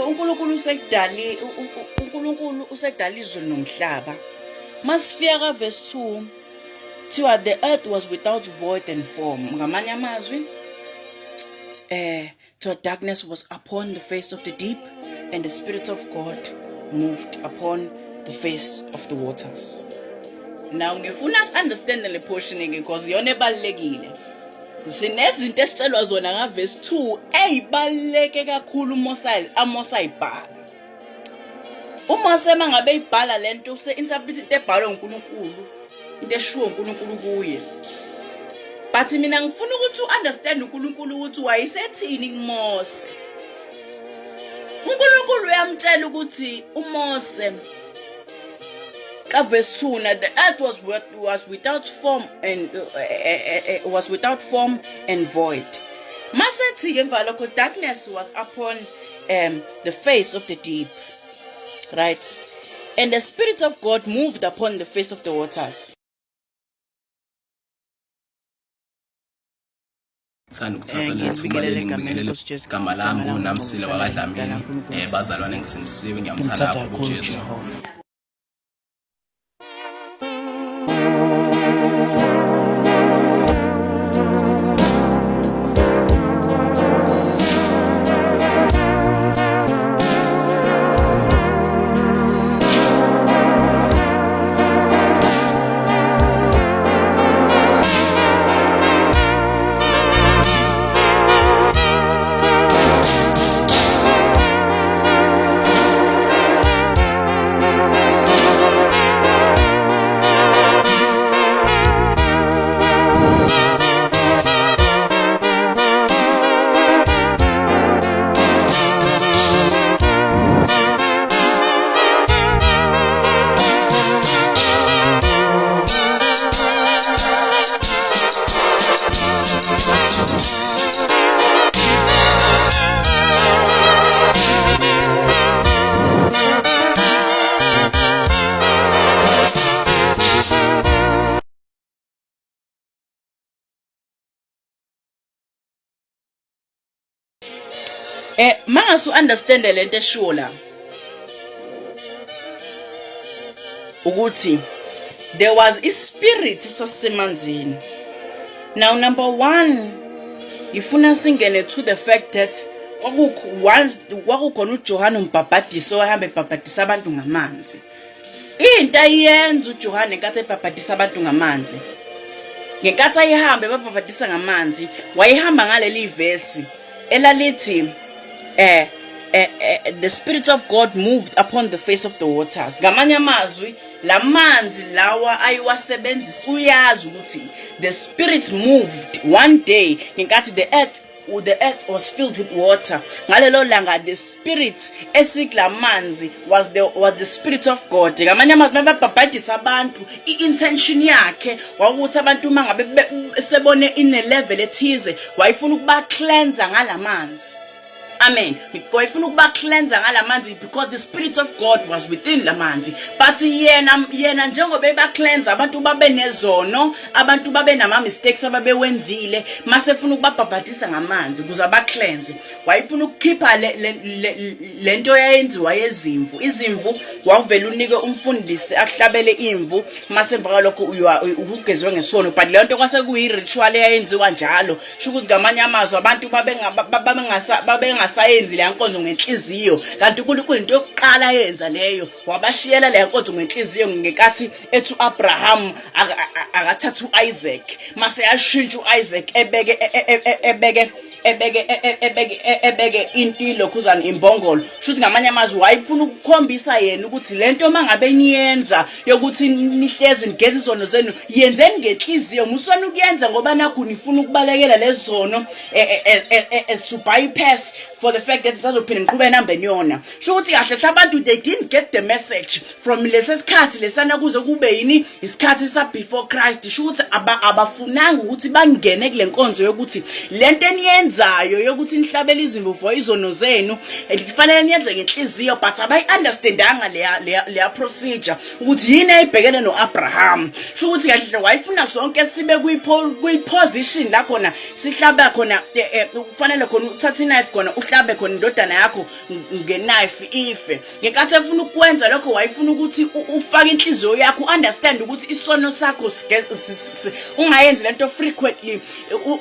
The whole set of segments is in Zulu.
UNkulunkulu usekudali uNkulunkulu usedala izulu nomhlaba. Masifika ka verse 2 thiwa the earth was without void and form. Ngamanye amazwi thiwa darkness was upon the face of the deep and the spirit of God moved upon the face of the waters. Now ngifuna si understand le portion because iyona ebalekile. Sinezinto esitshelwa zona ngavesi 2 ezibaluleke kakhulu uMose aMose ayibhala. UMose mangabe eyibhala lento use interpret into ebhalwe uNkulunkulu, into eshiwo uNkulunkulu kuye. But mina ngifuna ukuthi uunderstand uNkulunkulu ukuthi wayesethini kuMose. uNkulunkulu uyamtshela ukuthi uMose kaverse 2 na the earth was without form and was without form and void. Masethi ke emva lokho darkness was upon the face of the deep, right, and the spirit of God moved upon the face of the waters. Ngithanda ukuthatha leli thuba leli ngibingelele igama lami nguNamsile wakaDlamini, bazalwane ngisindisiwe ngiyamthanda kakhulu uJesu. Mangase understand lento eshiwo la ukuthi there was a spirit sasemanzini. Now number 1 ngifuna singene to the fact that kwakukhona uJohane umbhabhadisi owahamba ebhabhadisa abantu ngamanzi. Into ayenza uJohane ngenkathi ebhabhadisa abantu ngamanzi, ngenkathi ayehamba ebabhabhadisa ngamanzi, wayehamba ngaleli vesi elalithi the spirit of God moved upon the face of the waters. Ngamanye amazwi lamanzi lawa ayiwasebenzisa uyazi ukuthi the spirit moved one day ngenkathi the earth was filled with water. Ngalelo langa the spirit esikulamanzi was the spirit of God. Ngamanye amazwi mababhabhadisa abantu, i-intention yakhe wawukuthi abantu uma ngabe sebone ine level ethize, wayefuna ukuba cleanse ngalamanzi. Amen. Wayefuna ukuba cleanse ngalamanzi because the spirit of God was within lamanzi. But yena njengoba eba cleanse abantu babe nezono, abantu babe nama mistakes ababewenzile, mase funa ukubabhabhadisa ngamanzi ukuze aba cleanse. Wayefuna ukukhipha lento yayenziwa yezimvu. Izimvu wawuvela unike umfundisi akuhlabele imvu, mase emva kwalokho ugezwe ngesono. But le nto kwase kuyi ritual eyayenziwa njalo. Sho ukuthi ngamanye amazwi abantu babengasayenzi leya nkonzo ngenhliziyo, kanti uNkulunkulu into yokuqala yenza leyo wabashiyela leya nkonzo ngenhliziyo ngenkathi ethi uAbraham akathatha uIsaac, mase yashintsha uIsaac ebeke ebeke ebeke ebeke ebeke ilokhuzana imbongolo. Shuthi ngamanye amazwi wayefuna ukukhombisa yena ukuthi lento mangabe niyenza yokuthi nihlezi nigeza izono zenu, yenzeni ngenhliziyo, musona ukuyenza ngoba nakho nifuna ukubalekela lezono as to bypass for the fact that sazophinda niqhubeke nambe niyona. Sho ukuthi kahle hle abantu they didn't get the message from lesi sikhathi lesana kuze kube yini isikhathi sa before Christ. Sho ukuthi abafunanga ukuthi bangene kule nkonzo yokuthi lento eniyenzayo yokuthi nihlabele izimvu for izono zenu kufanele niyenze ngenhliziyo, but abayi understandanga leya procedure ukuthi yini ayibhekene noAbraham. Sho ukuthi kahle wayefuna sonke sibe kwi position la khona sihlaba khona, kufanele khona uthathe knife khona uhlabe. uhlabe khona indodana yakho ngeknife ife. Ngenkathi efuna ukwenza lokho, wayefuna ukuthi ufake inhliziyo yakho, understand ukuthi isono sakho ungayenzi lento frequently,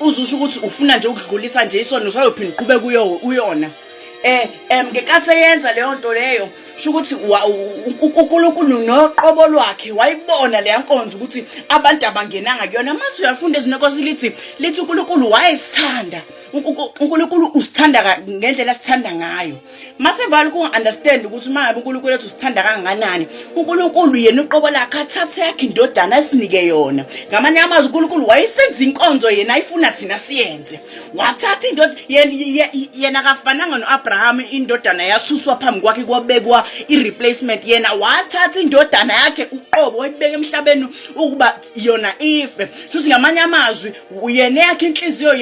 uzusho ukuthi ufuna nje ukudlulisa nje isono, usayophinda uqhubeke kuyo uyona. Ngenkathi eyenza leyo nto leyo, sho ukuthi uNkulunkulu noqobo lwakhe wayibona leya nkonzo ukuthi abantu abangenanga kuyona. Mase uyafunda ezinenkosi, lithi uNkulunkulu wayesithanda, uNkulunkulu usithanda ngendlela asithanda ngayo. Mase vale uku-understand ukuthi uma ngabe uNkulunkulu ethi usithanda kangakanani, uNkulunkulu yena uqobo lakhe athathe yakhe indodana asinike yona. Ngamanye amazwi, uNkulunkulu wayesenza inkonzo yena ayifuna thina siyenze, wathatha indoda yena. Akafananga no-Abraham, indodana yasuswa phambi kwakhe kwabekwa i-replacement. Yena wathatha indodana yakhe uqobo, wayibeka emhlabeni ukuba yona ife. Shuthi ngamanye amazwi, yena yakhe inhliziyo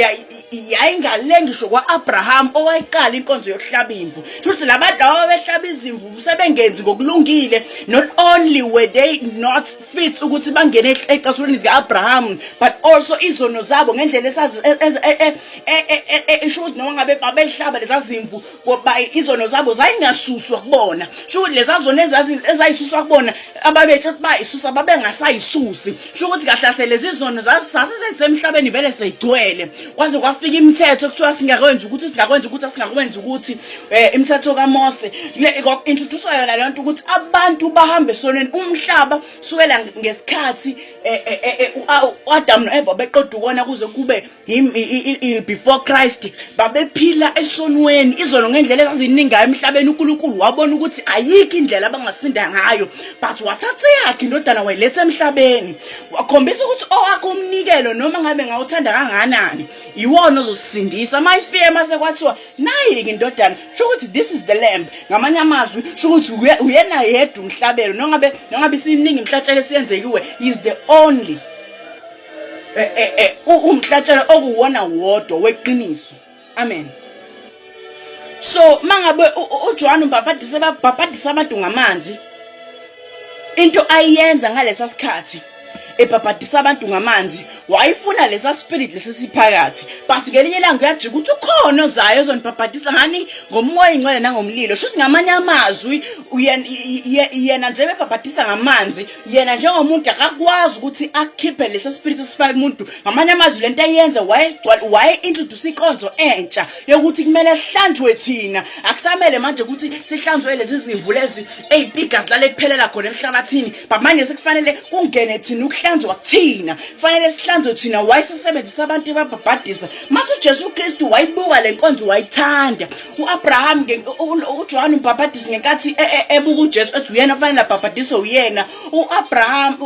yayingalengisho kwa-Abraham owayiqala inkonzo yokuhlaba imvu. Shuthi labantu laba behlaba izimvu sebengenzi ngokulungile. Not only were they not fit ukuthi bangene ecathulweni zika-Abraham, but also izono zabo ngendlela esazi isho ukuthi noma ngabe babehlaba leza zimvu, izono zabo zayingasuswa kubona. Sho ukuthi leza zono ezayisuswa kubona, ababetshe ukuthi bayisusa, babengasayisusi. Sho ukuthi kahle kahle lezi zono zazisemhlabeni vele seyigcwele, kwaze kwafika imithetho kuthiwa singakwenza ukuthi, singakwenza ukuthi, singakwenza ukuthi, imithetho kaMose introduce yona le nto ukuthi abantu bahambe esonweni. Umhlaba sukela ngesikhathi uAdam noEva beqeda ukona kuze kube before Christ, babephila esonweni. Izono ngendlela ezaziningi ngayo emhlabeni, uNkulunkulu wabona ukuthi ayikho indlela abangasinda ngayo, but wathatha yakhe indodana wayiletha emhlabeni, wakhombisa ukuthi owakho umnikelo, noma ngabe ngawuthanda kangakanani, iwona ozosindisa. Mayifike mase kwathiwa nayi-ke indodana, sho ukuthi this is the lamb. Ngamanye amazwi, sho ukuthi uyena yedwa umhlabelo, nongabe isiningi imhlatshelo esiyenzekiwe, is the only umhlatshelo okuwona wodwa weqiniso. Amen. So mangabe uJohn umbhabhadisi babhabhadisa abantu ngamanzi, into ayenza ngalesa sikhathi ebhabhadisa abantu ngamanzi, wayefuna lesa spirit lesisiphakathi. But ngelinye ilanga uyajika ukuthi ukhona ozayo ozonibhabhadisa ngani? Ngomoya ingcwele nangomlilo. Shuthi ngamanye amazwi, yena nje bebhabhadisa ngamanzi, yena njengomuntu akakwazi ukuthi akhiphe lesa spirit esifaka kumuntu. Ngamanye amazwi, lento ayenza, waye-introduce inkonzo entsha yokuthi kumele sihlanzwe thina. Akusamele manje ukuthi sihlanzwe lezi zimvu lezi eyipigazi lale kuphelela khona emhlabathini, but manje sekufanele kungene thina, ukuhlanzwa kuthina, kufanele sihlanzwe thina. Wayesesebenzisa abantu ebabhabhadisa. Mase uJesu Kristu wayibuka le nkonzo, wayithanda. uAbraham, uJohn umbhabhadisi, ngenkathi ebuka uJesu ethi uyena ofanele abhabhadiswe, uyena uAbraham,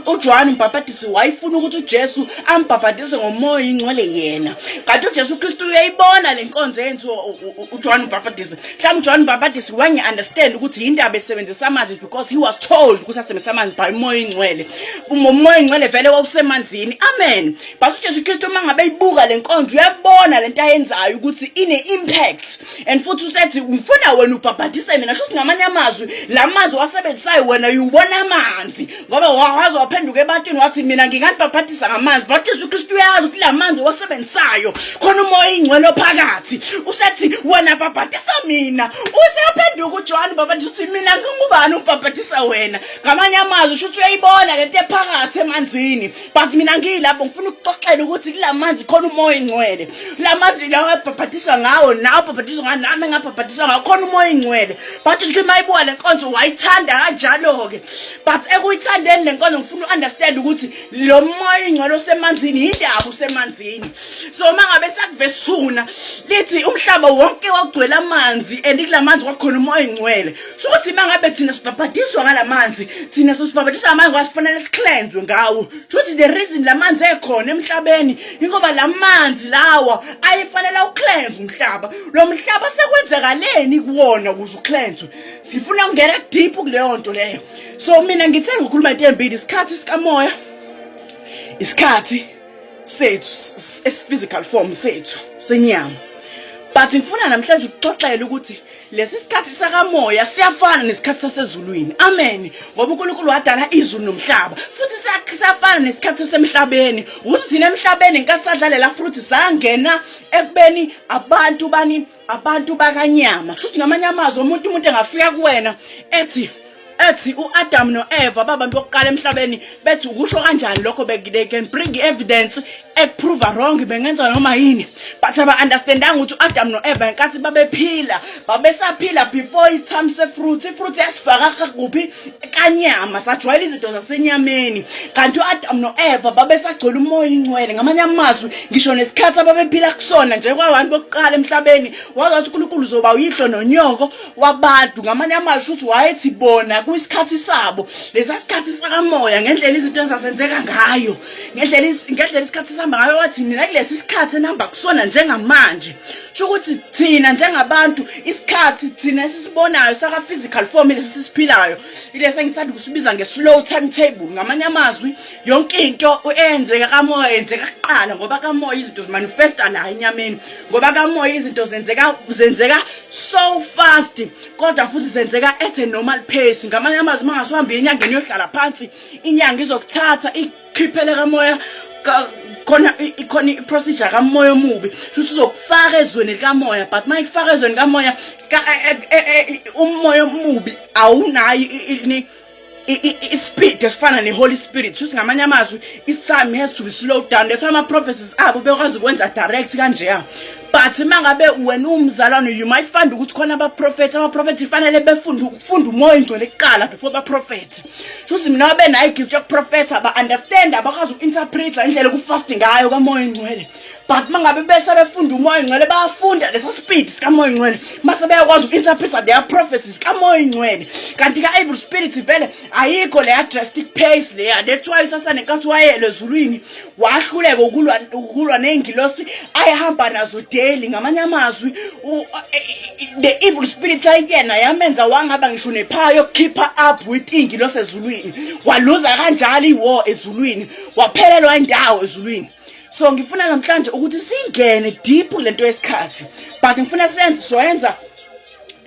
uJohn umbhabhadisi wayefuna ukuthi uJesu ambhabhadise ngomoya ingcwele yena. Kanti uJesu Kristu uyayibona le nkonzo eyenziwa uJohn umbhabhadisi. Mhlawumbe uJohn umbhabhadisi wange understand ukuthi yindaba esebenzisa amanzi, because he was told ukuthi asebenzisa amanzi by umoya ingcwele. Umoya ingcwele vele wawusemanzini. Amen. But uJesu Kristu uma ngabe eyibuka le nkonzo, uyabona lento ayenzayo ukuthi ine impact, and futhi usethi ngifuna wena ubhabhadise mina. Shuthi ngamanye amazwi, la manzi owasebenzisayo wena uyubona amanzi, ngoba waze waphenduka ebantwini wathi, "Mina nginganibhabhadisa ngamanzi." But Jesu Kristu uyazi ukuthi la manzi owasebenzisayo khona umoya ingcwele ophakathi. Usethi wena bhabhadisa mina. Useyaphenduka uJohn ubhabhadisa uthi, "Mina ngingubani ubhabhadisa wena?" Ngamanye amazwi, shuthi uyayibona lento ephakathi emanzini, but mina ngiyilapho ngifuna ukuxoxela ukuthi kula manzi khona umoya ingcwele. La manzi lawa abhabhadiswa ngawo, nawe ubhabhadiswa ngawo, nami ngabhabhadiswa ngawo, khona umoya ingcwele. But nje mayibuka le nkonzo, wayithanda kanjalo-ke. But ekuyithandeni le nkonzo, ngifuna u-understand ukuthi lo moya ingcwele osemanzini, yindaba usemanzini. So uma ngabe sakuvesi 2 lithi umhlaba wonke wagcwele amanzi, and kula manzi kwakhona umoya ingcwele. Sho ukuthi uma ngabe thina sibhabhadiswa ngala manzi, thina sosibhabhadiswa ngamanzi ngoba sifanele si-cleanswe ngawo. Sho ukuthi the reason la manzi ekhona emhlabeni ingoba la manzi lawa ayefanele ucleanse umhlaba. Lo mhlaba sekwenzakaleni kuwona ukuze ucleanswe? Sifuna ukungena deep kuleyo nto leyo. So mina ngithe ngikhuluma into embili: isikhathi sikamoya, isikhathi sethu esi-physical form sethu senyama. But ngifuna namhlanje ukuxoxela ukuthi lesi sikhathi sakamoya siyafana nesikhathi sasezulwini. Amen. Ngoba uNkulunkulu wadala izulu nomhlaba. Futhi siyafana nesikhathi sasemhlabeni. Ukuthi thina emhlabeni ngenkathi sadlalela fruit sangena ekubeni abantu bani abantu bakanyama. Shuthi ngamanye amazwi umuntu umuntu engafika kuwena ethi ethi uAdam noEva babantu bokuqala emhlabeni bethi ukusho kanjani lokho they can bring evidence ekuprove wrong bengenza noma yini but aba understandanga ukuthi uAdam noEva ngenkathi babephila babesaphila before i-time se-fruit i-fruit yasifaka kuphi kanyama sajwayela izinto zasenyameni kanti uAdam noEva babesagcwele umoya ingcwele ngamanye amazwi ngisho nesikhathi ababephila kusona nje kwabantu bokuqala emhlabeni wazi wathi uNkulunkulu uzoba uyihlo nonyoko wabantu ngamanye amazwi ukuthi wayethi bona kwisikhathi sabo lesa sikhathi sakamoya ngendlela izinto ezazenzeka ngayo ngendlela ngendlela isikhathi sihamba ngayo wathi nina kulesi sikhathi enihamba kusona njengamanje sho ukuthi thina njengabantu isikhathi thina esisibonayo saka physical form lesi sisiphilayo ilesi engithanda ukusibiza nge slow timetable ngamanye amazwi yonke into eyenzeka kamoya yenzeka kuqala ngoba kamoya izinto zimanifesta la enyameni ngoba kamoya izinto zenzeka zenzeka so fast kodwa futhi zenzeka at a normal pace ngamanye amazwi uma ngasuhamba enyangeni uyohlala phansi inyanga izokuthatha ikhiphele kamoya khona ikhona i-procedure kamoya omubi shuthi uzokufaka ezweni likamoya but uma ikufaka ezweni kamoya e, e, e, umoya omubi awunayo i-speed esifana ne-holy spirit shuthi ngamanye amazwi i-time has to be slowed down that's why ama-prophecies abo bekwazi ukwenza direct kanjeya but uma ngabe wena uwumzalwane you might find ukuthi khona abaprofethi abaprofethi fanele befunde ukufunda umoya ingcwele kuqala before baprofethe shuthi mina babenayo igift yokuprofetha ba-understand abakwazi uku-interpreta indlela okufasti ngayo kamoya ingcwele but mangabe bese befunda umoya ingcwele bayafunda lesa speed sikamoya ingcwele mase beyakwazi uku-interpreta their prophecies kamoya ingcwele kanti ka-evil spirit vele ayikho leya drastic pace leya that's why usasane nkathi wayelwe ezulwini wahluleka ukulwa ukulwa ney'ngilosi ayehamba nazo daily ngamanye amazwi the evil spirit ayiyena yamenza wangaba ngisho nephayo yokukhipha up with iy'ngilosi ezulwini waluza kanjalo i-war ezulwini waphelelwa indawo ezulwini so ngifuna namhlanje ukuthi singene deep lento yesikhathi but ngifuna senze soyenza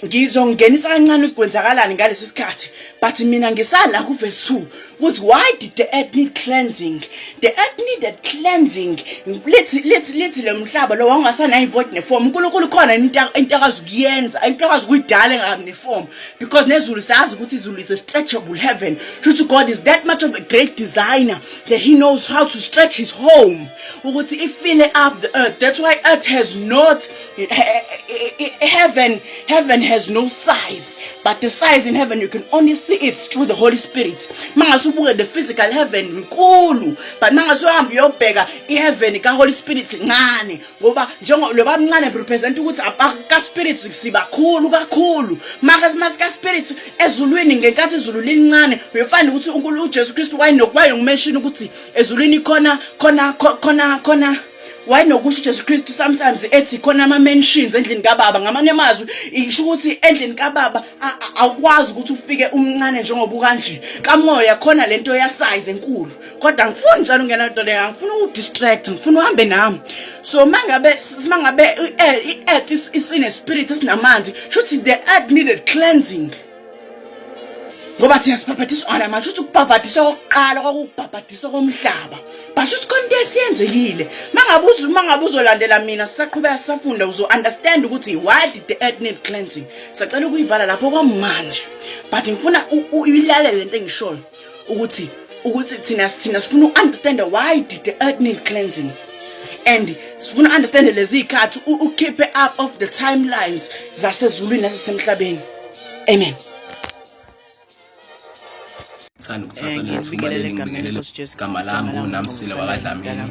ngizongenisa kancane ukuthi kwenzakalani ngalesi sikhathi but mina ngisala kuverse 2 ukuthi why did the earth need cleansing the earth needed cleansing lithi lithi lithi lo mhlaba lo wawungasanayo ivoid neform uNkulunkulu khona into into akwazi ukuyenza into akwazi ukuyidala engabi neform because nezulu siyazi ukuthi izulu is a stretchable heaven shuthi God is that much of a great designer that he knows how to stretch his home ukuthi ifile up the earth that's why earth has not heaven heaven has no size but the size in heaven you can only see it through the holy spirit mangase ubuke the physical heaven mkhulu but mangase uhambe uyobheka iheaven ka holy spirit ncane ngoba njengo lo bamncane represent ukuthi ka spirit sibakhulu kakhulu maka masika spirit ezulwini ngenkathi izulu lincane uyofana ukuthi uNkulunkulu uJesu Kristu wayenokumention ukuthi ezulwini khona khona khona khona wayenokusho uJesu Kristu sometimes ethi khona ama mansions endlini kababa ngamanye amazwi isho ukuthi endlini kababa awukwazi ukuthi ufike umncane njengoba ukanje kamoya khona lento ya size enkulu kodwa angifuni njalo ungena nto leyo angifuni ukudistract ngifuna uhambe nami so mangabe mangabe i-earth isine spirit esinamanzi shuthi the earth needed cleansing ngoba thina sibhabhadiswa ngala manje uthi ukubhabhadiswa kokuqala kwakukubhabhadiswa komhlaba basho ukuthi khona into esiyenzekile mangabe uzu mangabe uzolandela mina sisaqhubeka sisafunda uzo understand ukuthi why did the earth need cleansing sacela ukuyivala lapho kwamanje but ngifuna uyilalele lento engishoyo ukuthi ukuthi thina thina sifuna uunderstand why did the earth need cleansing and sifuna understand lezi zikhathi ukhiphe up of the timelines zasezulwini nasesemhlabeni amen Ngithanda ukuthatha leli thuba leli ngibingelele igama lami nguNamsile wakaDlamini.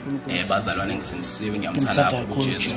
Bazalwane ngisindisiwe ngiyamthanda kakhulu uJesu.